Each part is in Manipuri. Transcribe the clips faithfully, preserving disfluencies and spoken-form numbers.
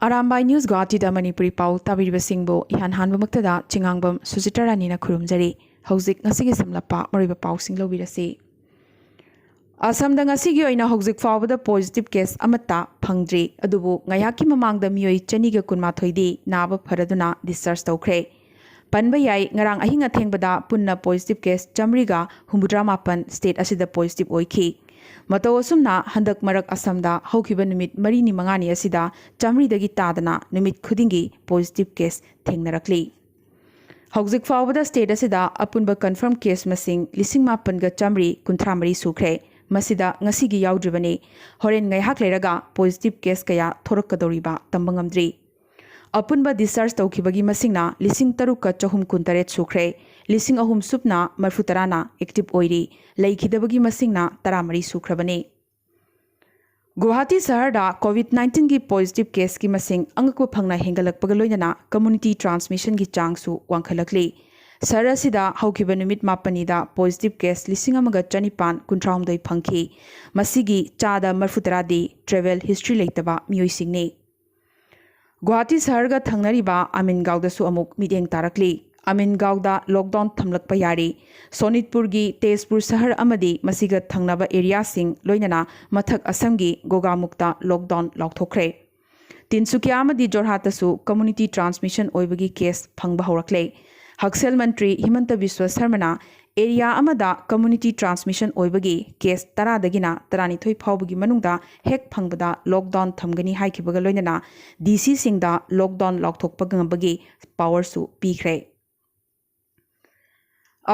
ꯑꯔꯥꯝꯕꯥꯏ ꯅ꯭ꯌꯨꯁ ꯒꯨꯋꯥꯍꯥꯇꯤꯗ ꯃꯅꯤꯄꯨꯔꯤ ꯄꯥꯎ ꯇꯥꯕꯤꯔꯤꯕꯁꯤꯡꯕꯨ ꯏꯍꯥꯟ ꯍꯥꯟꯕꯃꯛꯇꯗ ꯆꯤꯉꯥꯡꯕꯝ ꯁꯨꯖꯤꯇꯥ ꯔꯥꯅꯤꯅ ꯈꯨꯔꯨꯝꯖꯔꯤ꯫ ꯍꯧꯖꯤꯛ ꯉꯁꯤꯒꯤ ꯁꯝꯂꯞꯄ ꯃꯔꯨꯑꯣꯏꯕ ꯄꯥꯎꯁꯤꯡ ꯂꯧꯕꯤꯔꯁꯤ꯫ ꯑꯁꯥꯝꯗ ꯉꯁꯤꯒꯤ ꯑꯣꯏꯅ ꯍꯧꯖꯤꯛ ꯐꯥꯎꯕꯗ ꯄꯣꯖꯤꯇꯤꯚ ꯀꯦꯁ ꯑꯃꯠꯇ ꯐꯪꯗ꯭ꯔꯤ꯫ ꯑꯗꯨꯕꯨ ꯉꯥꯏꯍꯥꯛꯀꯤ ꯃꯃꯥꯡꯗ ꯃꯤꯑꯣꯏ ꯆꯅꯤꯒ ꯀꯨꯟꯃꯥꯊꯣꯏꯗꯤ ꯅꯥꯕ ꯐꯔꯗꯨꯅ ꯗꯤꯁꯆꯥꯔꯖ ꯇꯧꯈ꯭ꯔꯦ꯫ ꯄꯟꯕ ꯌꯥꯏ, ꯉꯔꯥꯡ ꯑꯍꯤꯡ ꯑꯊꯦꯡꯕꯗ ꯄꯨꯟꯅ ꯄꯣꯖꯤꯇꯤꯚ ꯀꯦꯁ ꯆꯥꯃꯔꯤꯒ ꯍꯨꯝꯐꯨꯇꯔꯥ ꯃꯥꯄꯟ ꯁ꯭ꯇꯦꯠ ꯑꯁꯤꯗ ꯄꯣꯖꯤꯇꯤꯚ ꯑꯣꯏꯈꯤ꯫ ꯃꯇꯧ ꯑꯁꯨꯝꯅ ꯍꯟꯗꯛ ꯃꯔꯛ ꯑꯁꯥꯝꯗ ꯍꯧꯈꯤꯕ ꯅꯨꯃꯤꯠ ꯃꯔꯤꯅꯤ ꯃꯉꯥꯅꯤ ꯑꯁꯤꯗ ꯆꯥꯃꯔꯤꯗꯒꯤ ꯇꯥꯗꯅ ꯅꯨꯃꯤꯠ ꯈꯨꯗꯤꯡꯒꯤ ꯄꯣꯖꯤꯇꯤꯚ ꯀꯦꯁ ꯊꯦꯡꯅꯔꯛꯂꯤ꯫ ꯍꯧꯖꯤꯛ ꯐꯥꯎꯕꯗ ꯁ꯭ꯇꯦꯠ ꯑꯁꯤꯗ ꯑꯄꯨꯟꯕ ꯀꯟꯐꯥꯔꯝ ꯀꯦꯁ ꯃꯁꯤꯡ ꯂꯤꯁꯤꯡ ꯃꯥꯄꯟꯒ ꯆꯥꯃꯔꯤ ꯀꯨꯟꯊ꯭ꯔꯥ ꯃꯔꯤ ꯁꯨꯈ꯭ꯔꯦ꯫ ꯃꯁꯤꯗ ꯉꯁꯤꯒꯤ ꯌꯥꯎꯗ꯭ꯔꯤꯕꯅꯤ꯫ ꯍꯣꯔꯦꯟ ꯉꯥꯏꯍꯥꯛ ꯂꯩꯔꯒ ꯄꯣꯖꯤꯇꯤꯚ ꯀꯦꯁ ꯀꯌꯥ ꯊꯣꯔꯛꯀꯗꯧꯔꯤꯕ ꯇꯝꯕ ꯉꯝꯗ꯭ꯔꯤ꯫ ꯑꯄꯨꯟꯕ ꯗꯤꯁꯆꯥꯔꯖ ꯇꯧꯈꯤꯕꯒꯤ ꯃꯁꯤꯡꯅ ꯂꯤꯁꯤꯡ ꯇꯔꯨꯛꯀ ꯆꯍꯨꯝ ꯀꯨꯟꯇꯔꯦꯠ ꯁꯨꯈ꯭ꯔꯦ꯫ ꯂꯤꯁꯤꯡ ꯑꯍꯨꯝ ꯁꯨꯞꯅ ꯃꯔꯤꯐꯨꯇꯔꯥꯅ ꯑꯦꯛꯇꯤꯚ ꯑꯣꯏꯔꯤ꯫ ꯂꯩꯈꯤꯗꯕꯒꯤ ꯃꯁꯤꯡꯅ ꯇꯔꯥꯃꯔꯤ ꯁꯨꯈ꯭ꯔꯕꯅꯤ꯫ ꯒꯨꯋꯥꯍꯥꯇꯤ ꯁꯍꯔꯗ ꯀꯣꯚꯤꯗ ꯅꯥꯏꯟꯇꯤꯟꯒꯤ ꯄꯣꯖꯤꯇꯤꯚ ꯀꯦꯁꯀꯤ ꯃꯁꯤꯡ ꯑꯉꯛꯄ ꯐꯪꯅ ꯍꯦꯟꯒꯠꯂꯛꯄꯒ ꯂꯣꯏꯅꯅ ꯀꯝꯃꯨꯅꯤꯇꯤ ꯇ꯭ꯔꯥꯟꯁꯃꯤꯁꯟꯒꯤ ꯆꯥꯡꯁꯨ ꯋꯥꯡꯈꯠꯂꯛꯂꯤ꯫ ꯁꯍꯔ ꯑꯁꯤꯗ ꯍꯧꯈꯤꯕ ꯅꯨꯃꯤꯠ ꯃꯥꯄꯟꯅꯤꯗ ꯄꯣꯖꯤꯇꯤꯚ ꯀꯦꯁ ꯂꯤꯁꯤꯡ ꯑꯃꯒ ꯆꯅꯤꯄꯥꯟ ꯀꯨꯟꯊ꯭ꯔꯥꯍꯨꯝꯗꯣꯏ ꯐꯪꯈꯤ꯫ ꯃꯁꯤꯒꯤ ꯆꯥꯗ ꯃꯔꯤꯐꯨꯇꯔꯥꯗꯤ ꯇ꯭ꯔꯦꯚꯦꯜ ꯍꯤꯁꯇ꯭ꯔꯤ ꯂꯩꯇꯕ ꯃꯤꯑꯣꯏꯁꯤꯡꯅꯤ꯫ ꯒꯨꯋꯥꯍꯥꯇꯤ ꯁꯍꯔꯒ ꯊꯪꯅꯔꯤꯕ ꯑꯃꯤꯟꯒꯥꯎꯗꯁꯨ ꯑꯃꯨꯛ ꯃꯤꯠꯌꯦꯡ ꯇꯥꯔꯛꯂꯤ꯫ ꯑꯃꯤꯟꯒꯥꯎꯗ ꯂꯣꯛꯗꯥꯎꯟ ꯊꯝꯂꯛꯄ ꯌꯥꯔꯤ꯫ ꯁꯣꯅꯤꯠꯄꯨꯔꯒꯤ ꯇꯦꯖꯄꯨꯔ ꯁꯍꯔ ꯑꯃꯗꯤ ꯃꯁꯤꯒ ꯊꯪꯅꯕ ꯑꯦꯔꯤꯌꯥꯁꯤꯡ, ꯂꯣꯏꯅꯅ ꯃꯊꯛ ꯑꯁꯝꯒꯤ ꯒꯣꯒꯥꯃꯨꯛꯇ ꯂꯣꯛꯗꯥꯎꯟ ꯂꯥꯎꯊꯣꯛꯈ꯭ꯔꯦ꯫ ꯇꯤꯟꯁꯨꯀꯤꯌꯥ ꯑꯃꯗꯤ ꯖꯣꯔꯍꯥꯠꯇꯁꯨ ꯀꯝꯃꯨꯅꯤꯇꯤ ꯇ꯭ꯔꯥꯟꯁꯃꯤꯁꯟ ꯑꯣꯏꯕꯒꯤ ꯀꯦꯁ ꯐꯪꯕ ꯍꯧꯔꯛꯂꯦ꯫ ꯍꯛꯁꯦꯜ ꯃꯟꯇ꯭ꯔꯤ ꯍꯤꯃꯟꯇ ꯕꯤꯁ꯭ꯋ ꯁꯔꯃꯅ ꯑꯦꯔꯤꯌꯥ ꯑꯃꯗ ꯀꯝꯃꯨꯅꯤꯇꯤ ꯇ꯭ꯔꯥꯟꯁꯃꯤꯁꯟ ꯑꯣꯏꯕꯒꯤ ꯀꯦꯁ ꯇꯔꯥꯗꯒꯤꯅ ꯇꯔꯥꯅꯤꯊꯣꯏ ꯐꯥꯎꯕꯒꯤ ꯃꯅꯨꯡꯗ ꯍꯦꯛ ꯐꯪꯕꯗ ꯂꯣꯛꯗꯥꯎꯟ ꯊꯝꯒꯅꯤ ꯍꯥꯏꯈꯤꯕꯒ ꯂꯣꯏꯅꯅ ꯗꯤ ꯁꯤꯁꯤꯡꯗ ꯂꯣꯛꯗꯥꯎꯟ ꯂꯥꯎꯊꯣꯛꯄ ꯉꯝꯕꯒꯤ ꯄꯥꯋꯔꯁꯨ ꯄꯤꯈ꯭ꯔꯦ꯫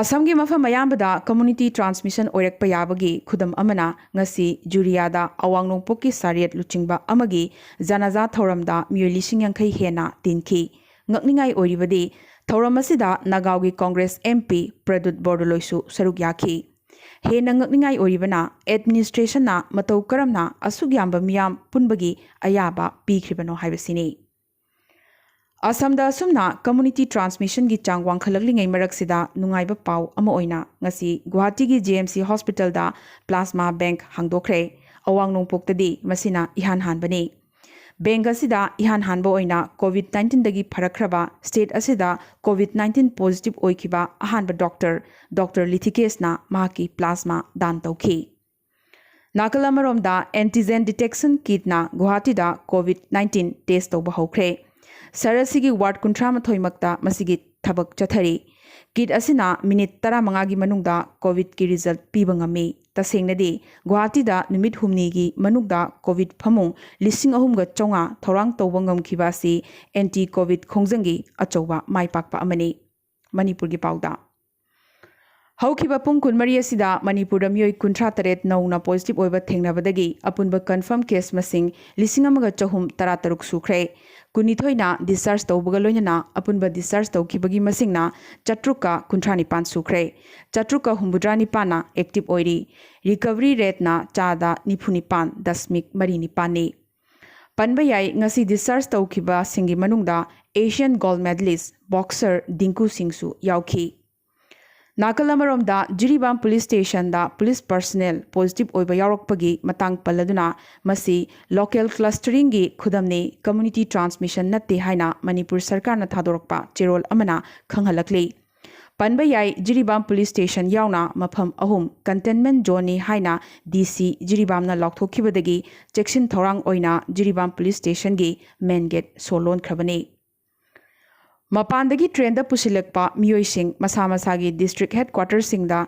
ꯑꯁꯥꯝꯒꯤ ꯃꯐꯝ ꯑꯌꯥꯝꯕꯗ ꯀꯝꯃꯨꯅꯤꯇꯤ ꯇ꯭ꯔꯥꯟꯁꯃꯤꯁꯟ ꯑꯣꯏꯔꯛꯄ ꯌꯥꯕꯒꯤ ꯈꯨꯗꯝ ꯑꯃꯅ ꯉꯁꯤ ꯖꯨꯔꯤꯌꯥꯗ ꯑꯋꯥꯡ ꯅꯣꯡꯄꯣꯛꯀꯤ ꯁꯥꯔꯤꯌꯠ ꯂꯨꯆꯤꯡꯕ ꯑꯃꯒꯤ ꯖꯅꯥꯖꯥ ꯊꯧꯔꯝꯗ ꯃꯤꯑꯣꯏ ꯂꯤꯁꯤꯡ ꯌꯥꯡꯈꯩ ꯍꯦꯟꯅ ꯇꯤꯟꯈꯤ꯫ ꯉꯛꯅꯤꯡꯉꯥꯏ ꯑꯣꯏꯔꯤꯕꯗꯤ ꯊꯧꯔꯝ ꯑꯁꯤꯗ ꯅꯥꯒꯥꯎꯒꯤ ꯀꯣꯡꯒ꯭ꯔꯦꯁ ꯑꯦꯝ ꯄꯤ ꯄ꯭ꯔꯗꯨꯠ ꯕꯣꯔꯗꯣꯂꯣꯏꯁꯨ ꯁꯔꯨꯛ ꯌꯥꯈꯤ꯫ ꯍꯦꯟꯅ ꯉꯛꯅꯤꯡꯉꯥꯏ ꯑꯣꯏꯔꯤꯕꯅ ꯑꯦꯗꯃꯤꯅꯤꯁꯇ꯭ꯔꯦꯁꯟꯅ ꯃꯇꯧ ꯀꯔꯝꯅ ꯑꯁꯨꯛ ꯌꯥꯝꯕ ꯃꯤꯌꯥꯝ ꯄꯨꯟꯕꯒꯤ ꯑꯌꯥꯕ ꯄꯤꯈ꯭ꯔꯤꯕꯅꯣ ꯍꯥꯏꯕꯁꯤꯅꯤ꯫ ꯑꯁꯥꯝꯗ ꯑꯁꯨꯝꯅ ꯀꯝꯃꯨꯅꯤꯇꯤ ꯇ꯭ꯔꯥꯟꯁꯃꯤꯁꯟꯒꯤ ꯆꯥꯡ ꯋꯥꯡꯈꯠꯂꯛꯂꯤꯉꯩ ꯃꯔꯛꯁꯤꯗ ꯅꯨꯡꯉꯥꯏꯕ ꯄꯥꯎ ꯑꯃ ꯑꯣꯏꯅ ꯉꯁꯤ ꯒꯨꯋꯥꯍꯥꯇꯤꯒꯤ ꯖꯤ ꯑꯦꯝ ꯁꯤ ꯍꯣꯁꯄꯤꯇꯥꯜꯗ ꯄ꯭ꯂꯥꯁꯃꯥ ꯕꯦꯡꯛ ꯍꯥꯡꯗꯣꯛꯈ꯭ꯔꯦ꯫ ꯑꯋꯥꯡ ꯅꯣꯡꯄꯣꯛꯇꯗꯤ ꯃꯁꯤꯅ ꯏꯍꯥꯟ ꯍꯥꯟꯕꯅꯤ꯫ ꯕꯦꯡꯛ ꯑꯁꯤꯗ ꯏꯍꯥꯟ ꯍꯥꯟꯕ ꯑꯣꯏꯅ ꯀꯣꯚꯤꯗ ꯅꯥꯏꯟꯇꯤꯟꯗꯒꯤ ꯐꯔꯛꯈ꯭ꯔꯕ ꯁ꯭ꯇꯦꯠ ꯑꯁꯤꯗ ꯀꯣꯚꯤꯗ ꯅꯥꯏꯟꯇꯤꯟ ꯄꯣꯖꯤꯇꯤꯚ ꯑꯣꯏꯈꯤꯕ ꯑꯍꯥꯟꯕ ꯗꯣꯛꯇꯔ, ꯗꯣꯛꯇꯔ ꯂꯤꯊꯤꯀꯦꯁꯅ ꯃꯍꯥꯛꯀꯤ ꯄ꯭ꯂꯥꯖꯃꯥ ꯗꯥꯟ ꯇꯧꯈꯤ꯫ ꯅꯥꯀꯜ ꯑꯃꯔꯣꯝꯗ, ꯑꯦꯟꯇꯤꯖꯦꯟ ꯗꯤꯇꯦꯛꯁꯟ ꯀꯤꯠꯅ ꯒꯨꯋꯥꯍꯥꯇꯤꯗ ꯀꯣꯚꯤꯗ ꯅꯥꯏꯟꯇꯤꯟ ꯇꯦꯁ ꯇꯧꯕ ꯍꯧꯈ꯭ꯔꯦ꯫ ꯁꯍꯔ ꯑꯁꯤꯒꯤ ꯋꯥꯔꯗ ꯀꯨꯟꯊ꯭ꯔꯥ ꯃꯥꯊꯣꯏꯃꯛꯇ ꯃꯁꯤꯒꯤ ꯊꯕꯛ ꯆꯠꯊꯔꯤ꯫ ꯀꯤꯠ ꯑꯁꯤꯅ ꯃꯤꯅꯤꯠ ꯇꯔꯥꯃꯉꯥꯒꯤ ꯃꯅꯨꯡꯗ ꯀꯣꯚꯤꯗꯀꯤ ꯔꯤꯖꯜꯠ ꯄꯤꯕ ꯉꯝꯃꯤ꯫ ꯇꯁꯦꯡꯅꯗꯤ, ꯒꯨꯋꯥꯍꯥꯇꯤꯗ ꯅꯨꯃꯤꯠ ꯍꯨꯝꯅꯤꯒꯤ ꯃꯅꯨꯡꯗ ꯀꯣꯚꯤꯗ ꯐꯃꯨꯡ ꯂꯤꯁꯤꯡ ꯑꯍꯨꯝꯒ ꯆꯥꯝꯃꯉꯥ ꯊꯧꯔꯥꯡ ꯇꯧꯕ ꯉꯝꯈꯤꯕ ꯑꯁꯤ ꯑꯦꯟꯇꯤ ꯀꯣꯚꯤꯗ ꯈꯣꯡꯖꯪꯒꯤ ꯑꯆꯧꯕ ꯃꯥꯏ ꯄꯥꯛꯄ ꯑꯃꯅꯤ꯫ ꯃꯅꯤꯄꯨꯔꯒꯤ ꯄꯥꯎꯗ꯫ ꯍꯧꯈꯤꯕ ꯄꯨꯡ ꯀꯨꯟꯃꯔꯤ ꯑꯁꯤꯗ ꯃꯅꯤꯄꯨꯔꯗ ꯃꯤꯑꯣꯏ ꯀꯨꯟꯊ꯭ꯔꯥ ꯇꯔꯦꯠ ꯅꯧꯅ ꯄꯣꯖꯤꯇꯤꯚ ꯑꯣꯏꯕ ꯊꯦꯡꯅꯕꯗꯒꯤ ꯑꯄꯨꯟꯕ ꯀꯟꯐꯔꯝ ꯀꯦꯁ ꯃꯁꯤꯡ ꯂꯤꯁꯤꯡ ꯑꯃꯒ ꯆꯍꯨꯝ ꯇꯔꯥ ꯇꯔꯨꯛ ꯁꯨꯈ꯭ꯔꯦ꯫ ꯀꯨꯟꯅꯤꯊꯣꯏꯅ ꯗꯤꯁꯆꯥꯔꯖ ꯇꯧꯕꯒ ꯂꯣꯏꯅꯅ ꯑꯄꯨꯟꯕ ꯗꯤꯁꯆꯥꯔꯖ ꯇꯧꯈꯤꯕꯒꯤ ꯃꯁꯤꯡꯅ ꯆꯥꯇ꯭ꯔꯨꯛꯀ ꯀꯨꯟꯊ꯭ꯔꯥ ꯅꯤꯄꯥꯟ ꯁꯨꯈ꯭ꯔꯦ꯫ ꯆꯥꯇ꯭ꯔꯨꯛꯀ ꯍꯨꯝꯐꯨꯇꯔꯥ ꯅꯤꯄꯥꯟꯅ ꯑꯦꯛꯇꯤꯚ ꯑꯣꯏꯔꯤ꯫ ꯔꯤꯀꯚꯔꯤ ꯔꯦꯠꯅ ꯆꯥꯗ ꯅꯤꯐꯨ ꯅꯤꯄꯥꯟ ꯗꯁꯃꯤꯛ ꯃꯔꯤ ꯅꯤꯄꯥꯟꯅꯤ꯫ ꯄꯟꯕ ꯌꯥꯏ, ꯉꯁꯤ ꯗꯤꯁꯆꯥꯔꯖ ꯇꯧꯈꯤꯕꯁꯤꯡꯒꯤ ꯃꯅꯨꯡꯗ Asian gold medallist boxer Dingko ꯁꯤꯡꯁꯨ ꯌꯥꯎꯈꯤ꯫ ꯅꯥꯀꯜ ꯑꯃꯔꯣꯝꯗ, ꯖꯤꯔꯤꯕꯥꯝ ꯄꯨꯂꯤꯁ ꯁ꯭ꯇꯦꯁꯟꯗ ꯄꯨꯂꯤꯁ ꯄꯔꯁꯅꯦꯜ ꯄꯣꯖꯤꯇꯤꯚ ꯑꯣꯏꯕ ꯌꯥꯎꯔꯛꯄꯒꯤ ꯃꯇꯥꯡ ꯄꯜꯂꯗꯨꯅ, ꯃꯁꯤ ꯂꯣꯀꯦꯜ ꯀ꯭ꯂꯁꯇꯔꯤꯡꯒꯤ ꯈꯨꯗꯝꯅꯤ, ꯀꯝꯃ꯭ꯌꯨꯅꯤꯇꯤ ꯇ꯭ꯔꯥꯟꯁꯃꯤꯁꯟ ꯅꯠꯇꯦ ꯍꯥꯏꯅ ꯃꯅꯤꯄꯨꯔ ꯁꯔꯀꯥꯔꯅ ꯊꯥꯗꯣꯔꯛꯄ ꯆꯦꯔꯣꯜ ꯑꯃꯅ ꯈꯪꯍꯜꯂꯛꯂꯤ꯫ ꯄꯟꯕ ꯌꯥꯏ, ꯖꯤꯔꯤꯕꯥꯝ ꯄꯨꯂꯤꯁ ꯁ꯭ꯇꯦꯁꯟ ꯌꯥꯎꯅ ꯃꯐꯝ ꯑꯍꯨꯝ ꯀꯟꯇꯦꯟꯃꯦꯟꯠ ꯖꯣꯟꯅꯤ ꯍꯥꯏꯅ ꯗꯤ ꯁꯤ ꯖꯤꯔꯤꯕꯥꯝꯅ ꯂꯥꯎꯊꯣꯛꯈꯤꯕꯗꯒꯤ ꯆꯦꯛꯁꯤꯟ ꯊꯧꯔꯥꯡ ꯑꯣꯏꯅ ꯖꯤꯔꯤꯕꯥꯝ ꯄꯨꯂꯤꯁ ꯁ꯭ꯇꯦꯁꯟꯒꯤ ꯃꯦꯟ ꯒꯦꯠ ꯁꯣ ꯂꯣꯟꯈ꯭ꯔꯕꯅꯤ꯫ ꯃꯄꯥꯟꯗꯒꯤ ꯇ꯭ꯔꯦꯟꯗ ꯄꯨꯁꯤꯜꯂꯛꯄ ꯃꯤꯑꯣꯏꯁꯤꯡ ꯃꯁꯥ ꯃꯁꯥꯒꯤ ꯗꯤꯁꯇ꯭ꯔꯤꯛ ꯍꯦꯗꯀ꯭ꯋꯥꯇꯔꯁꯤꯡꯗ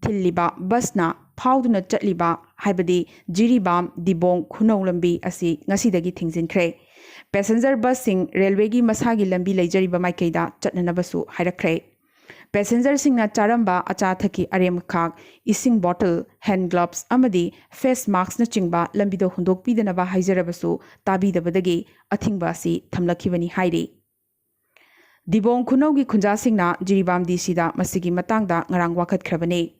ꯊꯤꯜꯂꯤꯕ ꯕꯁꯅ ꯐꯥꯎꯗꯨꯅ ꯆꯠꯂꯤꯕ, ꯍꯥꯏꯕꯗꯤ ꯖꯤꯔꯤꯕꯥꯝ ꯗꯤꯕꯣꯡ ꯈꯨꯅꯧ ꯂꯝꯕꯤ ꯑꯁꯤ ꯉꯁꯤꯗꯒꯤ ꯊꯤꯡꯖꯤꯟꯈ꯭ꯔꯦ꯫ ꯄꯦꯁꯦꯟꯖꯔ ꯕꯁꯁꯤꯡ ꯔꯦꯜꯋꯦꯒꯤ ꯃꯁꯥꯒꯤ ꯂꯝꯕꯤ ꯂꯩꯖꯔꯤꯕ ꯃꯥꯏꯀꯩꯗ ꯆꯠꯅꯅꯕꯁꯨ ꯍꯥꯏꯔꯛꯈ꯭ꯔꯦ꯫ ꯄꯦꯁꯦꯟꯖꯔꯁꯤꯡꯅ ꯆꯥꯔꯝꯕ ꯑꯆꯥ ꯑꯊꯛꯀꯤ ꯑꯔꯦꯝ ꯑꯈꯥꯛ, ꯏꯁꯤꯡ ꯕꯣꯇꯜ, ꯍꯦꯟ ꯒ꯭ꯂꯣꯚꯁ ꯑꯃꯗꯤ ꯐꯦꯁ ꯃꯥꯛꯁꯅꯆꯤꯡꯕ ꯂꯝꯕꯤꯗ ꯍꯨꯟꯗꯣꯛꯄꯤꯗꯅꯕ ꯍꯥꯏꯖꯔꯕꯁꯨ ꯇꯥꯕꯤꯗꯕꯗꯒꯤ ꯑꯊꯤꯡꯕ ꯑꯁꯤ ꯊꯝꯂꯛꯈꯤꯕꯅꯤ ꯍꯥꯏꯔꯤ꯫ ꯗꯤꯕꯣꯡ ꯈꯨꯅꯧꯒꯤ ꯈꯨꯟꯖꯥꯁꯤꯡꯅ ꯖꯤꯔꯤꯕꯥꯝ ꯗꯤ ꯁꯤꯗ ꯃꯁꯤꯒꯤ ꯃꯇꯥꯡꯗ ꯉꯔꯥꯡ ꯋꯥꯀꯠꯈ꯭ꯔꯕꯅꯤ꯫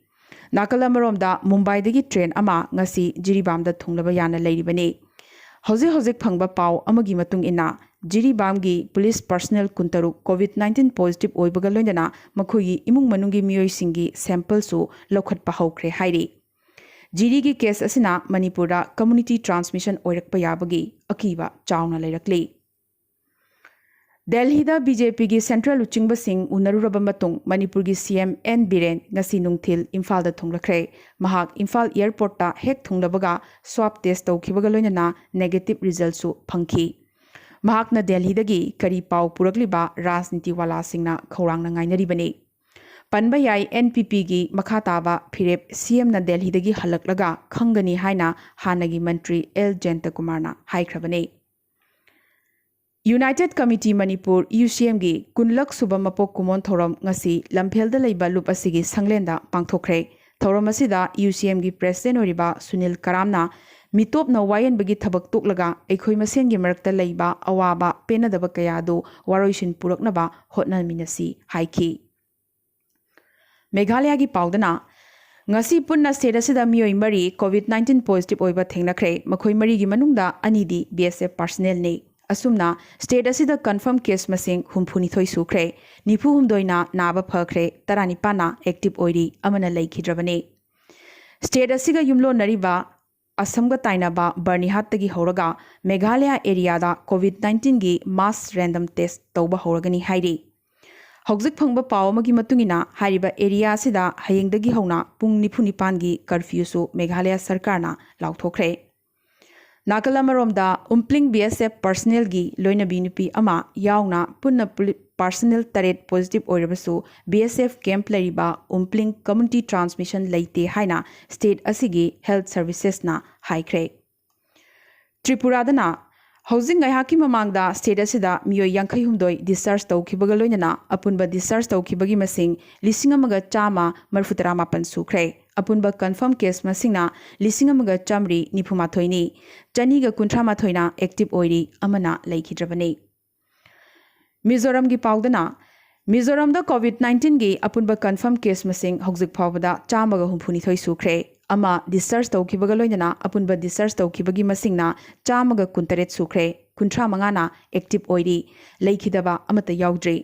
ꯅꯥꯀꯜ ꯑꯃꯔꯣꯝꯗ, ꯃꯨꯝꯕꯥꯏꯗꯒꯤ ꯇ꯭ꯔꯦꯟ ꯑꯃ ꯉꯁꯤ ꯖꯤꯔꯤꯕꯥꯝꯗ ꯊꯨꯡꯂꯕ ꯌꯥꯅ ꯂꯩꯔꯤꯕꯅꯤ꯫ ꯍꯧꯖꯤꯛ ꯍꯧꯖꯤꯛ ꯐꯪꯕ ꯄꯥꯎ ꯑꯃꯒꯤ ꯃꯇꯨꯡ ꯏꯟꯅ, ꯖꯤꯔꯤꯕꯥꯝꯒꯤ ꯄꯨꯂꯤꯁ ꯄꯔꯁꯅꯦꯜ ꯀꯨꯟꯇꯔꯨꯛ ꯀꯣꯚꯤꯗ ꯅꯥꯏꯟꯇꯤꯟ ꯄꯣꯖꯤꯇꯤꯚ ꯑꯣꯏꯕꯒ ꯂꯣꯏꯅꯅ ꯃꯈꯣꯏꯒꯤ ꯏꯃꯨꯡ ꯃꯅꯨꯡꯒꯤ ꯃꯤꯑꯣꯏꯁꯤꯡꯒꯤ ꯁꯦꯝꯄꯜꯁꯨ ꯂꯧꯈꯠꯄ ꯍꯧꯈ꯭ꯔꯦ ꯍꯥꯏꯔꯤ꯫ ꯖꯤꯔꯤꯒꯤ ꯀꯦꯁ ꯑꯁꯤꯅ ꯃꯅꯤꯄꯨꯔꯗ ꯀꯝꯃ꯭ꯌꯨꯅꯤꯇꯤ ꯇ꯭ꯔꯥꯟꯁꯃꯤꯁꯟ ꯑꯣꯏꯔꯛꯄ ꯌꯥꯕꯒꯤ ꯑꯀꯤꯕ ꯆꯥꯎꯅ ꯂꯩꯔꯛꯂꯤ꯫ ꯗꯦꯜꯍꯤꯗ ꯕꯤ ꯖꯦ ꯄꯤꯒꯤ ꯁꯦꯟꯇ꯭ꯔꯦꯜ ꯂꯨꯆꯤꯡꯕꯁꯤꯡ ꯎꯅꯔꯨꯔꯕ ꯃꯇꯨꯡ ꯃꯅꯤꯄꯨꯔꯒꯤ ꯁꯤ ꯑꯦꯝ ꯑꯦꯟ ꯕꯤꯔꯦꯟ ꯉꯁꯤ ꯅꯨꯡꯊꯤꯜ ꯏꯝꯐꯥꯜꯗ ꯊꯨꯡꯂꯛꯈ꯭ꯔꯦ꯫ ꯃꯍꯥꯛ ꯏꯝꯐꯥꯜ ꯑꯦꯌꯔꯄꯣꯔꯠꯇ ꯍꯦꯛ ꯊꯨꯡꯂꯕꯒ ꯁ꯭ꯋꯥꯞ ꯇꯦꯁ ꯇꯧꯈꯤꯕꯒ ꯂꯣꯏꯅꯅ ꯅꯦꯒꯦꯇꯤꯚ ꯔꯤꯖꯜꯠꯁꯨ ꯐꯪꯈꯤ꯫ ꯃꯍꯥꯛꯅ ꯗꯦꯜꯍꯤꯗꯒꯤ ꯀꯔꯤ ꯄꯥꯎ ꯄꯨꯔꯛꯂꯤꯕ ꯔꯥꯖꯅꯤꯇꯤ ꯋꯥꯂꯥꯁꯤꯡꯅ ꯈꯧꯔꯥꯡꯅ ꯉꯥꯏꯅꯔꯤꯕꯅꯤ꯫ ꯄꯟꯕ ꯌꯥꯏ, ꯑꯦꯟ ꯄꯤ ꯄꯤꯒꯤ ꯃꯈꯥ ꯇꯥꯕ ꯐꯤꯔꯦꯞ ꯁꯤ ꯑꯦꯝꯅ ꯗꯦꯜꯍꯤꯗꯒꯤ ꯍꯜꯂꯛꯂꯒ ꯈꯪꯒꯅꯤ ꯍꯥꯏꯅ ꯍꯥꯟꯅꯒꯤ ꯃꯟꯇ꯭ꯔꯤ ꯑꯦꯜ ꯖꯌꯟꯇꯀꯨꯃꯥꯔꯅ ꯍꯥꯏꯈ꯭ꯔꯕꯅꯤ꯫ United committee Manipur, U C ꯑꯦꯝꯒꯤ ꯀꯨꯟꯂꯛ ꯁꯨꯕ ꯃꯄꯣꯛ ꯀꯨꯝꯑꯣꯟ ꯊꯧꯔꯝ ꯉꯁꯤ ꯂꯝꯐꯦꯜꯗ ꯂꯩꯕ ꯂꯨꯞ ꯑꯁꯤꯒꯤ ꯁꯪꯂꯦꯟꯗ ꯄꯥꯡꯊꯣꯛꯈ꯭ꯔꯦ꯫ ꯊꯧꯔꯝ ꯑꯁꯤꯗ ꯌꯨ ꯁꯤ ꯑꯦꯝꯒꯤ ꯄ꯭ꯔꯦꯁꯤꯗꯦꯟꯠ ꯑꯣꯏꯔꯤꯕ ꯁꯨꯅꯤꯜ ꯀꯔꯥꯝꯅ ꯃꯤꯇꯣꯞꯅ ꯋꯥꯌꯦꯟꯕꯒꯤ ꯊꯕꯛ ꯇꯣꯛꯂꯒ ꯑꯩꯈꯣꯏ ꯃꯁꯦꯟꯒꯤ ꯃꯔꯛꯇ ꯂꯩꯕ ꯑꯋꯥꯕ ꯄꯦꯟꯅꯗꯕ ꯀꯌꯥ ꯑꯗꯨ ꯋꯥꯔꯣꯏꯁꯤꯟ ꯄꯨꯔꯛꯅꯕ ꯍꯣꯠꯅꯃꯤꯟꯅꯁꯤ ꯍꯥꯏꯈꯤ꯫ ꯃꯦꯘꯥꯂꯌꯒꯤ ꯄꯥꯎꯗꯅ, ꯉꯁꯤ ꯄꯨꯟꯅ ꯁ꯭ꯇꯦꯠ ꯑꯁꯤꯗ ꯃꯤꯑꯣꯏ ꯃꯔꯤ ꯀꯣꯚꯤꯗ ꯅꯥꯏꯟꯇꯤꯟ ꯄꯣꯖꯤꯇꯤꯚ ꯑꯣꯏꯕ ꯊꯦꯡꯅꯈ꯭ꯔꯦ꯫ ꯃꯈꯣꯏ ꯃꯔꯤꯒꯤ ꯃꯅꯨꯡꯗ ꯑꯅꯤꯗꯤ ꯕꯤ ꯑꯦꯁ ꯑꯦꯐ ꯄꯥꯔꯁꯅꯦꯜꯅꯤ꯫ ꯑꯁꯨꯝꯅ ꯁ꯭ꯇꯦꯠ ꯑꯁꯤꯗ ꯀꯟꯐꯔꯝ ꯀꯦꯁ ꯃꯁꯤꯡ ꯍꯨꯝꯐꯨꯅꯤꯊꯣꯏ ꯁꯨꯈ꯭ꯔꯦ꯫ ꯅꯤꯐꯨꯍꯨꯝꯗꯣꯏꯅ ꯅꯥꯕ ꯐꯈ꯭ꯔꯦ, ꯇꯔꯥꯅꯤꯄꯥꯟꯅ ꯑꯦꯛꯇꯤꯚ ꯑꯣꯏꯔꯤ, ꯑꯃꯅ ꯂꯩꯈꯤꯗ꯭ꯔꯕꯅꯤ꯫ ꯁ꯭ꯇꯦꯠ ꯑꯁꯤꯒ ꯌꯨꯝꯂꯣꯟꯅꯔꯤꯕ ꯑꯁꯝꯒ ꯇꯥꯏꯅꯕ ꯕꯔꯅꯤꯍꯥꯠꯇꯒꯤ ꯍꯧꯔꯒ ꯃꯦꯘꯥꯂꯌ ꯑꯦꯔꯤꯌꯥꯗ ꯀꯣꯚꯤꯗ ꯅꯥꯏꯟꯇꯤꯟꯒꯤ ꯃꯥꯁ ꯔꯦꯟꯗꯝ ꯇꯦꯁ ꯇꯧꯕ ꯍꯧꯔꯒꯅꯤ ꯍꯥꯏꯔꯤ꯫ ꯍꯧꯖꯤꯛ ꯐꯪꯕ ꯄꯥꯎ ꯑꯃꯒꯤ ꯃꯇꯨꯡ ꯏꯟꯅ, ꯍꯥꯏꯔꯤꯕ ꯑꯦꯔꯤꯌꯥ ꯑꯁꯤꯗ ꯍꯌꯦꯡꯗꯒꯤ ꯍꯧꯅ ꯄꯨꯡ ꯅꯤꯐꯨ ꯅꯤꯄꯥꯟꯒꯤ ꯀꯔꯐ꯭ꯌꯨꯁꯨ ꯃꯦꯘꯥꯂꯌ ꯁꯔꯀꯥꯔꯅ ꯂꯥꯎꯊꯣꯛꯈ꯭ꯔꯦ꯫ ꯅꯥꯀꯜ ꯑꯃꯔꯣꯝꯗ, ꯎꯝꯄ꯭ꯂꯤꯡ ꯕꯤ ꯑꯦꯁ ꯑꯦꯐ ꯄꯥꯔꯁꯅꯦꯜꯒꯤ ꯂꯣꯏꯅꯕꯤ ꯅꯨꯄꯤ ꯑꯃ ꯌꯥꯎꯅ ꯄꯨꯟꯅ ꯄꯨꯂꯤ-, ꯄꯥꯔꯁꯅꯦꯜ ꯇꯔꯦꯠ ꯄꯣꯖꯤꯇꯤꯚ ꯑꯣꯏꯔꯕꯁꯨ, ꯕꯤ ꯑꯦꯁ ꯑꯦꯐ ꯀꯦꯝꯞ ꯂꯩꯔꯤꯕ ꯎꯝꯄ꯭ꯂꯤꯡ ꯀꯝꯃ꯭ꯌꯨꯅꯤꯇꯤ ꯇ꯭ꯔꯥꯟꯁꯃꯤꯁꯟ ꯂꯩꯇꯦ ꯍꯥꯏꯅ ꯁ꯭ꯇꯦꯠ ꯑꯁꯤꯒꯤ ꯍꯦꯜꯊ ꯁꯔꯚꯤꯁꯦꯁꯅ ꯍꯥꯏꯈ꯭ꯔꯦ꯫ ꯇ꯭ꯔꯤꯄꯨꯔꯥꯗꯅ, ꯍꯧꯖꯤꯛ ꯉꯥꯏꯍꯥꯛꯀꯤ ꯃꯃꯥꯡꯗ ꯁ꯭ꯇꯦꯠ ꯑꯁꯤꯗ ꯃꯤꯑꯣꯏ ꯌꯥꯡꯈꯩ ꯍꯨꯝꯗꯣꯏ ꯗꯤꯁꯆꯥꯔꯖ ꯇꯧꯈꯤꯕꯒ ꯂꯣꯏꯅꯅ ꯑꯄꯨꯟꯕ ꯗꯤꯁꯆꯥꯔꯖ ꯇꯧꯈꯤꯕꯒꯤ ꯃꯁꯤꯡ ꯂꯤꯁꯤꯡ ꯑꯃꯒ ꯆꯥꯝꯃ ꯃꯔꯤꯐꯨ ꯇꯔꯥ ꯃꯥꯄꯟ ꯁꯨꯈ꯭ꯔꯦ꯫ ꯑꯄꯨꯟꯕ ꯀꯟꯐꯔꯝ ꯀꯦꯁ ꯃꯁꯤꯡꯅ ꯂꯤꯁꯤꯡ ꯑꯃꯒ ꯆꯥꯝꯃꯔꯤ ꯅꯤꯐꯨ ꯃꯥꯊꯣꯏꯅꯤ꯫ ꯆꯅꯤꯒ ꯀꯨꯟꯊ꯭ꯔꯥ ꯃꯥꯊꯣꯏꯅ ꯑꯦꯛꯇꯤꯚ ꯑꯣꯏꯔꯤ, ꯑꯃꯅ ꯂꯩꯈꯤꯗ꯭ꯔꯕꯅꯤ꯫ ꯃꯤꯖꯣꯔꯥꯝꯒꯤ ꯄꯥꯎꯗꯅ, ꯃꯤꯖꯣꯔꯥꯝꯗ ꯀꯣꯚꯤꯗ ꯅꯥꯏꯟꯇꯤꯟꯒꯤ ꯑꯄꯨꯟꯕ ꯀꯟꯐꯔꯝ ꯀꯦꯁ ꯃꯁꯤꯡ ꯍꯧꯖꯤꯛ ꯐꯥꯎꯕꯗ ꯆꯥꯝꯃꯒ ꯍꯨꯝꯐꯨꯅꯤꯊꯣꯏ ꯁꯨꯈ꯭ꯔꯦ꯫ ꯑꯃ ꯗꯤꯁꯆꯥꯔꯖ ꯇꯧꯈꯤꯕꯒ ꯂꯣꯏꯅꯅ ꯑꯄꯨꯟꯕ ꯗꯤꯁꯆꯥꯔꯖ ꯇꯧꯈꯤꯕꯒꯤ ꯃꯁꯤꯡꯅ ꯆꯥꯝꯃꯒ ꯀꯨꯟꯇꯔꯦꯠ ꯁꯨꯈ꯭ꯔꯦ꯫ ꯀꯨꯟꯊ꯭ꯔꯥ ꯃꯉꯥꯅ ꯑꯦꯛꯇꯤꯚ ꯑꯣꯏꯔꯤ꯫ ꯂꯩꯈꯤꯗꯕ ꯑꯃꯠꯇ ꯌꯥꯎꯗ꯭ꯔꯤ꯫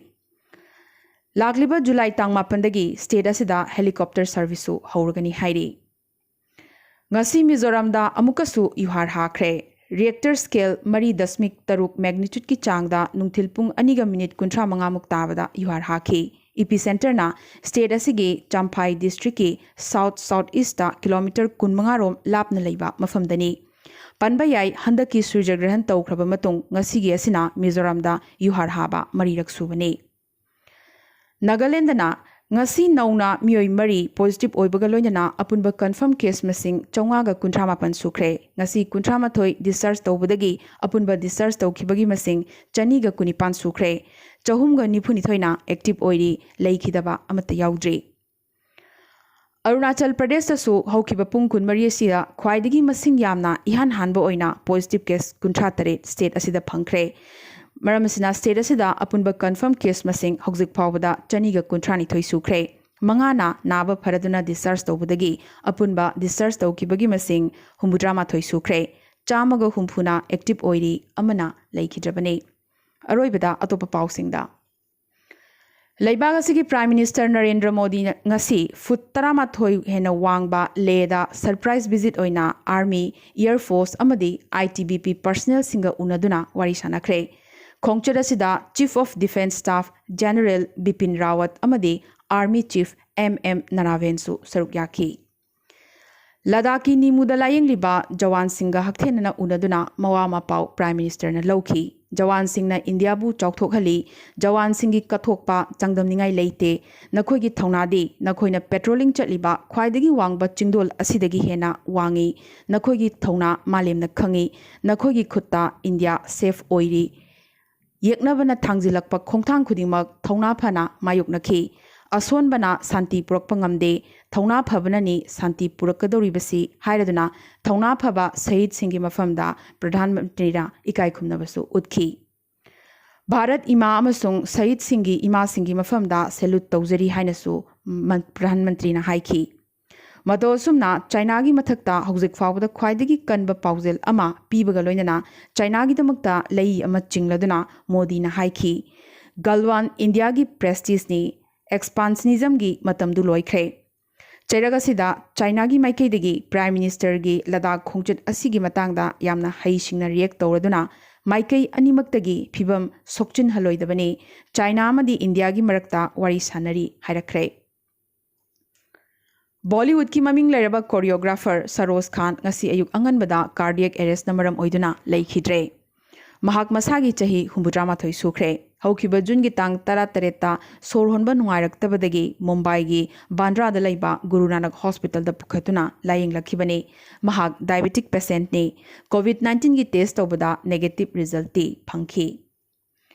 ꯂꯥꯛꯂꯤꯕ ꯖꯨꯂꯥꯏ ꯇꯥꯡ ꯃꯥꯄꯟꯗꯒꯤ ꯁ꯭ꯇꯦꯠ ꯑꯁꯤꯗ ꯍꯦꯂꯤꯀꯣꯞꯇꯔ ꯁꯔꯚꯤꯁꯁꯨ ꯍꯧꯔꯒꯅꯤ ꯍꯥꯏꯔꯤ꯫ ꯉꯁꯤ ꯃꯤꯖꯣꯔꯥꯝꯗ ꯑꯃꯨꯛꯀꯁꯨ ꯌꯨꯍꯥꯔ ꯍꯥꯈ꯭ꯔꯦ꯫ ꯔꯤꯑꯦꯛꯇꯔ ꯁ꯭ꯀꯦꯜ ꯃꯔꯤ ꯗꯁꯃꯤꯛ ꯇꯔꯨꯛ ꯃꯦꯒꯅꯤꯆꯨꯠꯀꯤ ꯆꯥꯡꯗ ꯅꯨꯡꯊꯤꯜ ꯄꯨꯡ ꯑꯅꯤꯒ ꯃꯤꯅꯤꯠ ꯀꯨꯟꯊ꯭ꯔꯥ ꯃꯉꯥꯃꯨꯛ ꯇꯥꯕꯗ ꯌꯨꯍꯥꯔ ꯍꯥꯈꯤ꯫ ꯏꯄꯤ ꯁꯦꯟꯇꯔꯅ ꯁ꯭ꯇꯦꯠ ꯑꯁꯤꯒꯤ ꯆꯥꯝꯐꯥꯏ ꯗꯤꯁꯇ꯭ꯔꯤꯛꯀꯤ ꯁꯥꯎꯊ ꯁꯥꯎꯊ ꯏꯁꯇ ꯀꯤꯂꯣꯃꯤꯇꯔ ꯀꯨꯟꯃꯉꯥ ꯔꯣꯝ ꯂꯥꯞꯅ ꯂꯩꯕ ꯃꯐꯝꯗꯅꯤ꯫ ꯄꯟꯕ ꯌꯥꯏ, ꯍꯟꯗꯛꯀꯤ ꯁꯨꯔꯖꯒ꯭ꯔꯍꯟ ꯇꯧꯈ꯭ꯔꯕ ꯃꯇꯨꯡ ꯉꯁꯤꯒꯤ ꯑꯁꯤꯅ ꯃꯤꯖꯣꯔꯥꯝꯗ ꯌꯨꯍꯥꯔ ꯍꯥꯕ ꯃꯔꯤꯔꯛ ꯁꯨꯕꯅꯤ꯫ ꯅꯥꯒꯥꯂꯦꯟꯗꯅ ꯉꯁꯤ ꯅꯧꯅ ꯃꯤꯑꯣꯏ ꯃꯔꯤ ꯄꯣꯖꯤꯇꯤꯚ ꯑꯣꯏꯕꯒ ꯂꯣꯏꯅꯅ ꯑꯄꯨꯟꯕ ꯀꯟꯐꯔꯝ ꯀꯦꯁ ꯃꯁꯤꯡ ꯆꯥꯝꯃꯉꯥꯒ ꯀꯨꯟꯊ꯭ꯔꯥ ꯃꯥꯄꯟ ꯁꯨꯈ꯭ꯔꯦ꯫ ꯉꯁꯤ ꯀꯨꯟꯊ꯭ꯔꯥ ꯃꯥꯊꯣꯏ ꯗꯤꯁꯆꯥꯔꯖ ꯇꯧꯕꯗꯒꯤ ꯑꯄꯨꯟꯕ ꯗꯤꯁꯆꯥꯔꯖ ꯇꯧꯈꯤꯕꯒꯤ ꯃꯁꯤꯡ ꯆꯅꯤꯒ ꯀꯨꯟꯅꯤꯄꯥꯟ ꯁꯨꯈ꯭ꯔꯦ꯫ ꯆꯍꯨꯝꯒ ꯅꯤꯐꯨ ꯅꯤꯊꯣꯏꯅ ꯑꯦꯛꯇꯤꯚ ꯑꯣꯏꯔꯤ, ꯂꯩꯈꯤꯗꯕ ꯑꯃꯠꯇ ꯌꯥꯎꯗ꯭ꯔꯤ꯫ ꯑꯔꯨꯅꯥꯆꯜ ꯄ꯭ꯔꯗꯦꯁꯇꯁꯨ ꯍꯧꯈꯤꯕ ꯄꯨꯡ ꯀꯨꯟꯃꯔꯤ ꯑꯁꯤꯗ ꯈ꯭ꯋꯥꯏꯗꯒꯤ ꯃꯁꯤꯡ ꯌꯥꯝꯅ ꯏꯍꯥꯟ ꯍꯥꯟꯕ ꯑꯣꯏꯅ ꯄꯣꯖꯤꯇꯤꯚ ꯀꯦꯁ ꯀꯨꯟꯊ꯭ꯔꯥ ꯇꯔꯦꯠ ꯁ꯭ꯇꯦꯠ ꯑꯁꯤꯗ ꯐꯪꯈ꯭ꯔꯦ꯫ ꯃꯔꯝ ꯑꯁꯤꯅ ꯁ꯭ꯇꯦꯠ ꯑꯁꯤꯗ ꯑꯄꯨꯟꯕ ꯀꯟꯐꯔꯝ ꯀꯦꯁ ꯃꯁꯤꯡ ꯍꯧꯖꯤꯛ ꯐꯥꯎꯕꯗ ꯆꯅꯤꯒ ꯀꯨꯟꯊ꯭ꯔꯥ ꯅꯤꯊꯣꯏ ꯁꯨꯈ꯭ꯔꯦ꯫ ꯃꯉꯥꯅ ꯅꯥꯕ ꯐꯔꯗꯨꯅ ꯗꯤꯁꯆꯥꯔꯖ ꯇꯧꯕꯗꯒꯤ ꯑꯄꯨꯟꯕ ꯗꯤꯁꯆꯥꯔꯖ ꯇꯧꯈꯤꯕꯒꯤ ꯃꯁꯤꯡ ꯍꯨꯝꯐꯨꯇꯔꯥ ꯃꯥꯊꯣꯏ ꯁꯨꯈ꯭ꯔꯦ꯫ ꯆꯥꯝꯃꯒ ꯍꯨꯝꯐꯨꯅ ꯑꯦꯛꯇꯤꯚ ꯑꯣꯏꯔꯤ, ꯑꯃꯅ ꯂꯩꯈꯤꯗ꯭ꯔꯕꯅꯤ꯫ ꯑꯔꯣꯏꯕꯗ ꯑꯇꯣꯞꯄ ꯄꯥꯎꯁꯤꯡꯗ꯫ ꯂꯩꯕꯥꯛ ꯑꯁꯤꯒꯤ ꯄ꯭ꯔꯥꯏꯝ ꯃꯤꯅꯤꯁꯇꯔ ꯅꯔꯦꯟꯗ꯭ꯔ ꯃꯣꯗꯤꯅ ꯉꯁꯤ ꯐꯨꯠ ꯇꯔꯥꯃꯥꯊꯣꯏ ꯍꯦꯟꯅ ꯋꯥꯡꯕ ꯂꯦꯗ ꯁꯔꯄ꯭ꯔꯥꯏꯖ ꯚꯤꯖꯤꯠ ꯑꯣꯏꯅ ꯑꯥꯔꯃꯤ, ꯑꯦꯌꯔ ꯐꯣꯔꯁ ꯑꯃꯗꯤ ꯑꯥꯏ ꯇꯤ ꯕꯤ ꯄꯤ ꯄꯔꯁꯅꯦꯜꯁꯤꯡꯒ ꯎꯅꯗꯨꯅ ꯋꯥꯔꯤ ꯁꯥꯟꯅꯈ꯭ꯔꯦ꯫ ꯈꯣꯡꯆꯠ ꯑꯁꯤꯗ chief of defence staff general Bipin Rawat ꯑꯃꯗꯤ ꯑꯥꯔꯃꯤ ꯆꯤꯐ ꯑꯦꯝ ꯑꯦꯝ ꯅꯔꯥꯚꯦꯟꯁꯨ ꯁꯔꯨꯛ ꯌꯥꯈꯤ꯫ ꯂꯗꯥꯈꯀꯤ ꯅꯤꯃꯨꯗ ꯂꯥꯌꯦꯡꯂꯤꯕ ꯖꯋꯥꯟꯁꯤꯡꯒ ꯍꯛꯊꯦꯡꯅꯅ ꯎꯅꯗꯨꯅ ꯃꯋꯥ ꯃꯄꯥꯎ ꯄ꯭ꯔꯥꯏꯝ ꯃꯤꯅꯤꯁꯇꯔꯅ ꯂꯧꯈꯤ꯫ ꯖꯋꯥꯟꯁꯤꯡꯅ ꯏꯟꯗꯤꯌꯥꯕꯨ ꯆꯥꯎꯊꯣꯛꯍꯜꯂꯤ, ꯖꯋꯥꯟꯁꯤꯡꯒꯤ ꯀꯠꯊꯣꯛꯄ ꯆꯥꯡꯗꯝꯅꯤꯡꯉꯥꯏ ꯂꯩꯇꯦ꯫ ꯅꯈꯣꯏꯒꯤ ꯊꯧꯅꯥꯗꯤ ꯅꯈꯣꯏꯅ ꯄꯦꯇ꯭ꯔꯣꯂꯤꯡ ꯆꯠꯂꯤꯕ ꯈ꯭ꯋꯥꯏꯗꯒꯤ ꯋꯥꯡꯕ ꯆꯤꯡꯗꯣꯜ ꯑꯁꯤꯗꯒꯤ ꯍꯦꯟꯅ ꯋꯥꯡꯏ꯫ ꯅꯈꯣꯏꯒꯤ ꯊꯧꯅꯥ ꯃꯥꯂꯦꯝꯅ ꯈꯪꯏ꯫ ꯅꯈꯣꯏꯒꯤ ꯈꯨꯠꯇ ꯏꯟꯗꯤꯌꯥ ꯁꯦꯐ ꯑꯣꯏꯔꯤ꯫ ꯌꯦꯛꯅꯕꯅ ꯊꯥꯡꯖꯤꯜꯂꯛꯄ ꯈꯣꯡꯊꯥꯡ ꯈꯨꯗꯤꯡꯃꯛ ꯊꯧꯅꯥ ꯐꯅ ꯃꯥꯌꯣꯛꯅꯈꯤ꯫ ꯑꯁꯣꯟꯕꯅ ꯁꯥꯟꯇꯤ ꯄꯨꯔꯛꯄ ꯉꯝꯗꯦ, ꯊꯧꯅꯥ ꯐꯕꯅꯅꯤ ꯁꯥꯟꯇꯤ ꯄꯨꯔꯛꯀꯗꯧꯔꯤꯕꯁꯤ ꯍꯥꯏꯔꯗꯨꯅ ꯊꯧꯅꯥ ꯐꯕ ꯁꯍꯤꯗꯁꯤꯡꯒꯤ ꯃꯐꯝꯗ ꯄ꯭ꯔꯙꯥꯟ ꯃꯟꯇ꯭ꯔꯤꯅ ꯏꯀꯥꯏ ꯈꯨꯝꯅꯕꯁꯨ ꯎꯠꯈꯤ꯫ ꯚꯥꯔꯠ ꯏꯃꯥ ꯑꯃꯁꯨꯡ ꯁꯍꯤꯗꯁꯤꯡꯒꯤ ꯏꯃꯥꯁꯤꯡꯒꯤ ꯃꯐꯝꯗ ꯁꯦꯂꯨꯠ ꯇꯧꯖꯔꯤ ꯍꯥꯏꯅꯁꯨ ꯃꯟ-, ꯄ꯭ꯔꯙꯥꯟ ꯃꯟꯇ꯭ꯔꯤꯅ ꯍꯥꯏꯈꯤ꯫ ꯃꯇꯧ ꯑꯁꯨꯝꯅ ꯆꯥꯏꯅꯥꯒꯤ ꯃꯊꯛꯇ ꯍꯧꯖꯤꯛ ꯐꯥꯎꯕꯗ ꯈ꯭ꯋꯥꯏꯗꯒꯤ ꯀꯟꯕ ꯄꯥꯎꯖꯦꯜ ꯑꯃ ꯄꯤꯕꯒ ꯂꯣꯏꯅꯅ ꯆꯥꯏꯅꯥꯒꯤꯗꯃꯛꯇ ꯂꯩ ꯑꯃ ꯆꯤꯡꯂꯗꯨꯅ ꯃꯣꯗꯤꯅ ꯍꯥꯏꯈꯤ, "ꯒꯜꯋꯥꯟ ꯏꯟꯗꯤꯌꯥꯒꯤ ꯄ꯭ꯔꯦꯁꯇꯤꯖꯅꯤ, ꯑꯦꯛꯁꯄꯥꯟꯁꯅꯤꯖꯝꯒꯤ ꯃꯇꯝꯗꯨ ꯂꯣꯏꯈ꯭ꯔꯦ"꯫ ꯆꯩꯔꯛ ꯑꯁꯤꯗ ꯆꯥꯏꯅꯥꯒꯤ ꯃꯥꯏꯀꯩꯗꯒꯤ Prime Ministerꯒꯤ ꯂꯗꯥꯈ ꯈꯣꯡꯆꯠ ꯑꯁꯤꯒꯤ ꯃꯇꯥꯡꯗ ꯌꯥꯝꯅ ꯍꯩꯁꯤꯡꯅ react ꯇꯧꯔꯗꯨꯅ ꯃꯥꯏꯀꯩ ꯑꯅꯤꯃꯛꯇꯒꯤ ꯐꯤꯚꯝ ꯁꯣꯛꯆꯤꯟꯍꯜꯂꯣꯏꯗꯕꯅꯤ, ꯆꯥꯏꯅꯥ ꯑꯃꯗꯤ ꯏꯟꯗꯤꯌꯥꯒꯤ ꯃꯔꯛꯇ ꯋꯥꯔꯤ ꯁꯥꯟꯅꯔꯤ ꯍꯥꯏꯔꯛꯈ꯭ꯔꯦ꯫ ꯕꯣꯂꯤꯋꯨꯗꯀꯤ ꯃꯃꯤꯡ ꯂꯩꯔꯕ choreographer ꯁꯔꯣꯖ ꯈꯥꯟ ꯉꯁꯤ ꯑꯌꯨꯛ ꯑꯉꯟꯕꯗ cardiac arrestꯅ ꯃꯔꯝ ꯑꯣꯏꯗꯨꯅ ꯂꯩꯈꯤꯗ꯭ꯔꯦ꯫ ꯃꯍꯥꯛ ꯃꯁꯥꯒꯤ ꯆꯍꯤ ꯍꯨꯝꯐꯨꯇꯔꯥꯃꯥꯊꯣꯏ ꯁꯨꯈ꯭ꯔꯦ꯫ ꯍꯧꯈꯤꯕ ꯖꯨꯟꯒꯤ ꯇꯥꯡ ꯇꯔꯥꯇꯔꯦꯠꯇ ꯁꯣꯔ ꯍꯣꯟꯕ ꯅꯨꯡꯉꯥꯏꯔꯛꯇꯕꯗꯒꯤ ꯃꯨꯝꯕꯥꯏꯒꯤ ꯕꯥꯟꯗ꯭ꯔꯥꯗ ꯂꯩꯕ ꯒꯨꯔꯨ ꯅꯥꯅꯛ ꯍꯣꯁꯄꯤꯇꯥꯜꯗ ꯄꯨꯈꯠꯇꯨꯅ ꯂꯥꯌꯦꯡꯂꯛꯈꯤꯕꯅꯤ꯫ ꯃꯍꯥꯛ diabetic patientꯅꯤ꯫ COVID nineteenꯒꯤ test ꯇꯧꯕꯗ negative resultꯇꯤ ꯐꯪꯈꯤ꯫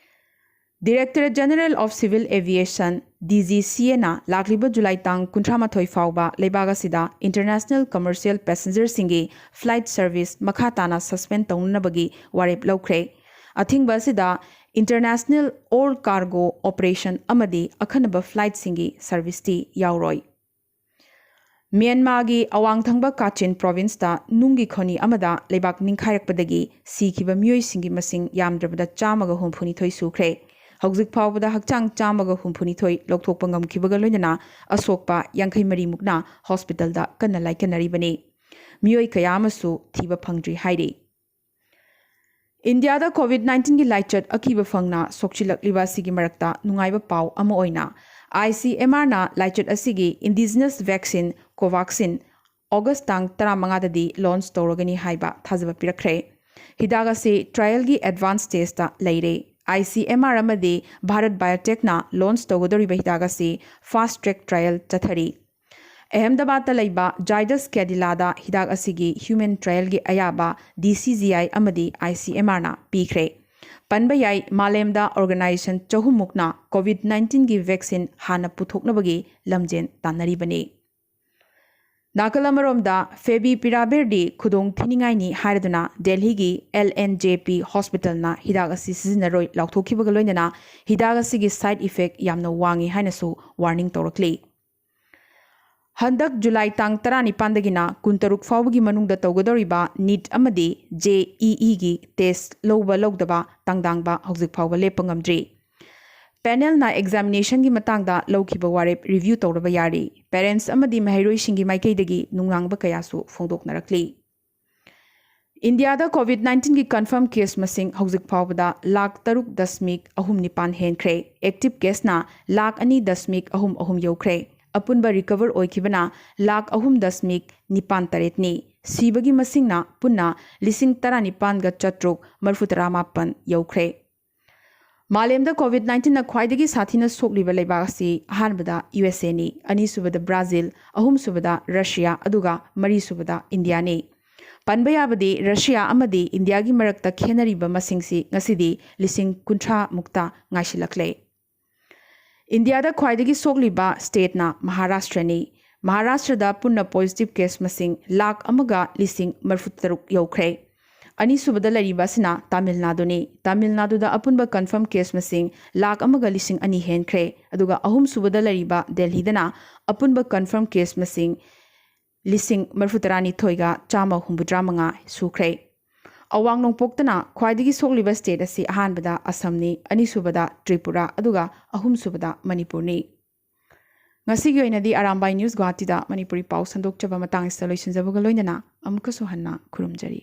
Directorate General of Civil Aviation, DGCAꯅ ꯂꯥꯛꯂꯤꯕ ꯖꯨꯂꯥꯏ ꯇꯥꯡ ꯀꯨꯟꯊ꯭ꯔꯥꯃꯥꯊꯣꯏ ꯐꯥꯎꯕ ꯂꯩꯕꯥꯛ ꯑꯁꯤꯗ international commercial passengerꯁꯤꯡꯒꯤ flight service ꯃꯈꯥ ꯇꯥꯅ suspend ꯇꯧꯅꯅꯕꯒꯤ ꯋꯥꯔꯦꯞ ꯂꯧꯈ꯭ꯔꯦ꯫ ꯑꯊꯤꯡꯕ ꯑꯁꯤꯗ international air cargo operation ꯑꯃꯗꯤ ꯑꯈꯟꯅꯕ flightꯁꯤꯡꯒꯤ serviceꯇꯤ ꯌꯥꯎꯔꯣꯏ꯫ ꯃ꯭ꯌꯥꯟꯃꯥꯔꯒꯤ ꯑꯋꯥꯡ ꯊꯪꯕ ꯀꯥꯆꯤꯟ provinceꯇ ꯅꯨꯡꯒꯤ ꯈꯣꯅꯤ ꯑꯃꯗ ꯂꯩꯕꯥꯛ ꯅꯤꯡꯈꯥꯏꯔꯛꯄꯗꯒꯤ ꯁꯤꯈꯤꯕ ꯃꯤꯑꯣꯏꯁꯤꯡꯒꯤ ꯃꯁꯤꯡ ꯌꯥꯝꯗ꯭ꯔꯕꯗ ꯆꯥꯝꯃꯒ ꯍꯨꯝꯐꯨꯅꯤꯊꯣꯏ ꯁꯨꯈ꯭ꯔꯦ꯫ ꯍꯧꯖꯤꯛ ꯐꯥꯎꯕꯗ ꯍꯛꯆꯥꯡ ꯆꯥꯝꯃꯒ ꯍꯨꯝꯐꯨꯅꯤꯊꯣꯏ ꯂꯧꯊꯣꯛꯄ ꯉꯝꯈꯤꯕꯒ ꯂꯣꯏꯅꯅ ꯑꯁꯣꯛꯄ ꯌꯥꯡꯈꯩ ꯃꯔꯤꯃꯨꯛꯅ hospitalꯗ ꯀꯟꯅ ꯂꯥꯏꯀꯠꯅꯔꯤꯕꯅꯤ꯫ ꯃꯤꯑꯣꯏ ꯀꯌꯥ ꯑꯃꯁꯨ ꯊꯤꯕ ꯐꯪꯗ꯭ꯔꯤ ꯍꯥꯏꯔꯤ꯫ ꯏꯟꯗꯤꯌꯥꯗ COVID nineteenꯒꯤ ꯂꯥꯏꯆꯠ ꯑꯀꯤꯕ ꯐꯪꯅ ꯁꯣꯛꯆꯤꯜꯂꯛꯂꯤꯕ ꯑꯁꯤꯒꯤ ꯃꯔꯛꯇ ꯅꯨꯡꯉꯥꯏꯕ ꯄꯥꯎ ꯑꯃ ꯑꯣꯏꯅ ICMRꯅ ꯂꯥꯏꯆꯠ ꯑꯁꯤꯒꯤ indigenous vaccine Covaxin August ꯇꯥꯡ ꯇꯔꯥꯃꯉꯥꯗꯗꯤ launch ꯇꯧꯔꯒꯅꯤ ꯍꯥꯏꯕ ꯊꯥꯖꯕ ꯄꯤꯔꯛꯈ꯭ꯔꯦ꯫ ꯍꯤꯗꯥꯛ ꯑꯁꯤ trialꯒꯤ advance stageꯇ ꯂꯩꯔꯦ꯫ ICMR ꯑꯃꯗꯤ Bharat Biotechꯅ launch ꯇꯧꯒꯗꯧꯔꯤꯕ ꯍꯤꯗꯥꯛ ꯑꯁꯤ fast track trial ꯆꯠꯊꯔꯤ꯫ ꯑꯍꯃꯗꯕꯥꯗꯇ ꯂꯩꯕ Zydus Cadilada ꯍꯤꯗꯥꯛ ꯑꯁꯤꯒꯤ human trialꯒꯤ ꯑꯌꯥꯕ DCGI ꯑꯃꯗꯤ ICMRꯅ ꯄꯤꯈ꯭ꯔꯦ꯫ ꯄꯟꯕ ꯌꯥꯏ, ꯃꯥꯂꯦꯝꯗ organization ꯆꯍꯨꯝꯃꯨꯛꯅ COVID nineteenꯒꯤ vaccine ꯍꯥꯟꯅ ꯄꯨꯊꯣꯛꯅꯕꯒꯤ ꯂꯝꯖꯦꯟ ꯇꯥꯟꯅꯔꯤꯕꯅꯤ꯫ ꯅꯥꯀꯜ ꯑꯃꯔꯣꯝꯗ, ꯐꯦꯕꯤ ꯄꯤꯔꯥꯕꯦꯔꯗꯤ ꯈꯨꯗꯣꯡ ꯊꯤꯅꯤꯡꯉꯥꯏꯅꯤ ꯍꯥꯏꯔꯗꯨꯅ ꯗꯦꯜꯍꯤꯒꯤ LNJP hospitalꯅ ꯍꯤꯗꯥꯛ ꯑꯁꯤ ꯁꯤꯖꯤꯟꯅꯔꯣꯏ ꯂꯥꯎꯊꯣꯛꯈꯤꯕꯒ ꯂꯣꯏꯅꯅ ꯍꯤꯗꯥꯛ ꯑꯁꯤꯒꯤ side effect ꯌꯥꯝꯅ ꯋꯥꯡꯉꯤ ꯍꯥꯏꯅꯁꯨ warning ꯇꯧꯔꯛꯂꯤ꯫ ꯍꯟꯗꯛ ꯖꯨꯂꯥꯏ ꯇꯥꯡ ꯇꯔꯥꯅꯤꯄꯥꯟꯗꯒꯤꯅ ꯀꯨꯟꯇꯔꯨꯛ ꯐꯥꯎꯕꯒꯤ ꯃꯅꯨꯡꯗ ꯇꯧꯒꯗꯧꯔꯤꯕ NEET ꯑꯃꯗꯤ JEEꯒꯤ test ꯂꯧꯕ ꯂꯧꯗꯕ ꯇꯥꯡꯗꯥꯡꯕ ꯍꯧꯖꯤꯛ ꯐꯥꯎꯕ ꯂꯦꯞꯄ ꯉꯝꯗ꯭ꯔꯤ꯫ ꯄꯦꯅꯦꯜꯅ ꯑꯦꯛꯖꯥꯃꯤꯅꯦꯁꯟꯒꯤ ꯃꯇꯥꯡꯗ ꯂꯧꯈꯤꯕ ꯋꯥꯔꯦꯞ ꯔꯤꯚ꯭ꯌꯨ ꯇꯧꯔꯕ ꯌꯥꯔꯤ꯫ ꯄꯦꯔꯦꯟꯠꯁ ꯑꯃꯗꯤ ꯃꯍꯩꯔꯣꯏꯁꯤꯡꯒꯤ ꯃꯥꯏꯀꯩꯗꯒꯤ ꯅꯨꯡꯅꯥꯡꯕ ꯀꯌꯥꯁꯨ ꯐꯣꯡꯗꯣꯛꯅꯔꯛꯂꯤ꯫ ꯏꯟꯗꯤꯌꯥꯗ ꯀꯣꯚꯤꯗ ꯅꯥꯏꯟꯇꯤꯟꯒꯤ ꯀꯟꯐꯥꯔꯝ ꯀꯦꯁ ꯃꯁꯤꯡ ꯍꯧꯖꯤꯛ ꯐꯥꯎꯕꯗ ꯂꯥꯈ ꯇꯔꯨꯛ ꯗꯁꯃꯤꯛ ꯑꯍꯨꯝ ꯅꯤꯄꯥꯟ ꯍꯦꯟꯈ꯭ꯔꯦ꯫ ꯑꯦꯛꯇꯤꯚ ꯀꯦꯁꯅ ꯂꯥꯈ ꯑꯅꯤ ꯗꯁꯃꯤꯛ ꯑꯍꯨꯝ ꯑꯍꯨꯝ ꯌꯧꯈ꯭ꯔꯦ꯫ ꯑꯄꯨꯟꯕ ꯔꯤꯀꯚꯔ ꯑꯣꯏꯈꯤꯕꯅ ꯂꯥꯈ ꯑꯍꯨꯝ ꯗꯁꯃꯤꯛ ꯅꯤꯄꯥꯟ ꯇꯔꯦꯠꯅꯤ꯫ ꯁꯤꯕꯒꯤ ꯃꯁꯤꯡꯅ ꯄꯨꯟꯅ ꯂꯤꯁꯤꯡ ꯇꯔꯥꯅꯤꯄꯥꯟꯒ ꯆꯥꯇ꯭ꯔꯨꯛ ꯃꯔꯤꯐꯨ ꯇꯔꯥ ꯃꯥꯄꯟ ꯌꯧꯈ꯭ꯔꯦ꯫ ꯃꯥꯂꯦꯝꯗ ꯀꯣꯚꯤꯗ ꯅꯥꯏꯟꯇꯤꯟꯅ ꯈ꯭ꯋꯥꯏꯗꯒꯤ ꯁꯥꯊꯤꯅ ꯁꯣꯛꯂꯤꯕ ꯂꯩꯕꯥꯛ ꯑꯁꯤ ꯑꯍꯥꯟꯕꯗ ꯌꯨ ꯑꯦꯁ ꯑꯦꯅꯤ, ꯑꯅꯤꯁꯨꯕꯗ ꯕ꯭ꯔꯥꯖꯤꯜ, ꯑꯍꯨꯝꯁꯨꯕꯗ ꯔꯁꯤꯌꯥ, ꯑꯗꯨꯒ ꯃꯔꯤꯁꯨꯕꯗ ꯏꯟꯗꯤꯌꯥꯅꯤ꯫ ꯄꯟꯕ ꯌꯥꯕꯗꯤ ꯔꯁꯤꯌꯥ ꯑꯃꯗꯤ ꯏꯟꯗꯤꯌꯥꯒꯤ ꯃꯔꯛꯇ ꯈꯦꯠꯅꯔꯤꯕ ꯃꯁꯤꯡꯁꯤ ꯉꯁꯤꯗꯤ ꯂꯤꯁꯤꯡ ꯀꯨꯟꯊ꯭ꯔꯥ ꯃꯨꯛꯇ ꯉꯥꯏꯁꯤꯜꯂꯛꯂꯦ꯫ ꯏꯟꯗꯤꯌꯥꯗ ꯈ꯭ꯋꯥꯏꯗꯒꯤ ꯁꯣꯛꯂꯤꯕ ꯁ꯭ꯇꯦꯠꯅ ꯃꯍꯥꯔꯥꯁꯇ꯭ꯔꯅꯤ꯫ ꯃꯍꯥꯔꯥꯁꯇ꯭ꯔꯗ ꯄꯨꯟꯅ ꯄꯣꯖꯤꯇꯤꯚ ꯀꯦꯁ ꯃꯁꯤꯡ ꯂꯥꯈ ꯑꯃꯒ ꯂꯤꯁꯤꯡ ꯃꯔꯤꯐꯨ ꯇꯔꯨꯛ ꯌꯧꯈ꯭ꯔꯦ꯫ ꯑꯅꯤꯁꯨꯕꯗ ꯂꯩꯔꯤꯕ ꯑꯁꯤꯅ ꯇꯥꯃꯤꯜ ꯅꯥꯗꯨꯅꯤ꯫ ꯇꯥꯃꯤꯜ ꯅꯥꯗꯨꯗ ꯑꯄꯨꯟꯕ ꯀꯟꯐꯥꯔꯝ ꯀꯦꯁ ꯃꯁꯤꯡ ꯂꯥꯈ ꯑꯃꯒ ꯂꯤꯁꯤꯡ ꯑꯅꯤ ꯍꯦꯟꯈ꯭ꯔꯦ꯫ ꯑꯗꯨꯒ ꯑꯍꯨꯝꯁꯨꯕꯗ ꯂꯩꯔꯤꯕ ꯗꯦꯜꯍꯤꯗꯅ ꯑꯄꯨꯟꯕ ꯀꯟꯐꯥꯔꯝ ꯀꯦꯁ ꯃꯁꯤꯡ ꯂꯤꯁꯤꯡ ꯃꯔꯤꯐꯨ ꯇꯔꯥꯅꯤꯊꯣꯏꯒ ꯆꯥꯝꯃ ꯍꯨꯝꯐꯨꯇꯔꯥ ꯃꯉꯥ ꯁꯨꯈ꯭ꯔꯦ꯫ ꯑꯋꯥꯡ ꯅꯣꯡꯄꯣꯛꯇꯅ ꯈ꯭ꯋꯥꯏꯗꯒꯤ ꯁꯣꯛꯂꯤꯕ ꯁ꯭ꯇꯦꯠ ꯑꯁꯤ ꯑꯍꯥꯟꯕꯗ ꯑꯁꯝꯅꯤ, ꯑꯅꯤꯁꯨꯕꯗ ꯇ꯭ꯔꯤꯄꯨꯔꯥ, ꯑꯗꯨꯒ ꯑꯍꯨꯝꯁꯨꯕꯗ ꯃꯅꯤꯄꯨꯔꯅꯤ꯫ ꯉꯁꯤꯒꯤ ꯑꯣꯏꯅꯗꯤ ꯑꯔꯥꯝꯕꯥꯏ ꯅ꯭ꯌꯨꯁ ꯒꯨꯋꯥꯍꯥꯇꯤꯗ ꯃꯅꯤꯄꯨꯔꯤ ꯄꯥꯎ ꯁꯟꯗꯣꯛꯆꯕ ꯃꯇꯥꯡ ꯑꯁꯤꯗ ꯂꯣꯏꯁꯤꯟꯖꯕꯒ ꯂꯣꯏꯅꯅ ꯑꯃꯨꯛꯀꯁꯨ ꯍꯟꯅ ꯈꯨꯔꯨꯝꯖꯔꯤ꯫